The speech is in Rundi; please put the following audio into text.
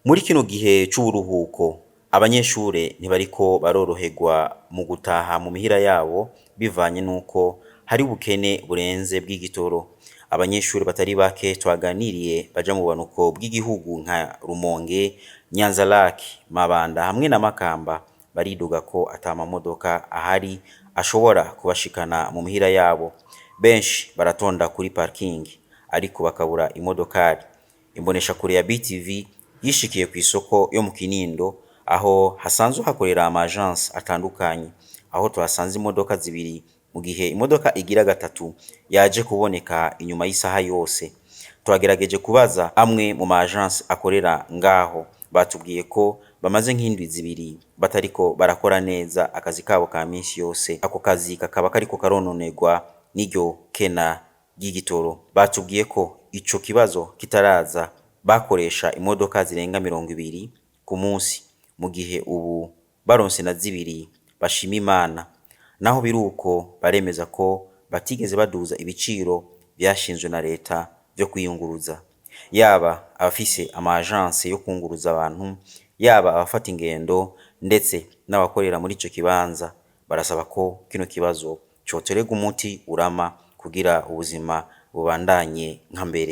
Muri kino gihe c'uburuhuko, abanyeshure ntibariko baroroherwa mu gutaha mu mihira yabo bivanye n'uko hari ubukene burenze bw'igitoro. Abanyeshure batari bake twaganiriye baja mu bumanuko bw'igihugu nka Rumonge, Nyanza-Lac, Mabanda hamwe na Makamba baridoga ko ata mamodoka ahari ashobora kubashikana mu mihira yabo. Benshi baratonda kuri parking ariko bakabura imodokari. Imboneshakure ya BTV yishikiye kw'isoko yo mu Kinindo aho hasanzwe hakorera ama agence atandukanye, aho twasanze imodoka zibiri mu gihe imodoka igira gatatu yaje kuboneka inyuma y'isaha yose. Twagerageje kubaza amwe mu ma agence akorera ngaho, batubwiye ko bamaze nk'indwi zibiri batariko barakora neza akazi kabo ka minsi yose. Ako kazi kakaba kariko karononerwa n'iryo kena ry'igitoro. Batubwiye ko ico kibazo kitaraza bakoresha imodoka zirenga 20 ku munsi, mu gihe ubu baronse na zibiri bashima Imana. Naho biruko baremeza ko batigeze baduza ibiciro vyashinzwe na leta vyo kwiyunguruza. Yaba abafise ama agence yo kwunguruza abantu, yaba abafata ingendo ndetse n'abakorera muri ico kibanza, barasaba ko kino kibazo cotorerwa umuti urama kugira ubuzima bubandanye nka mbere.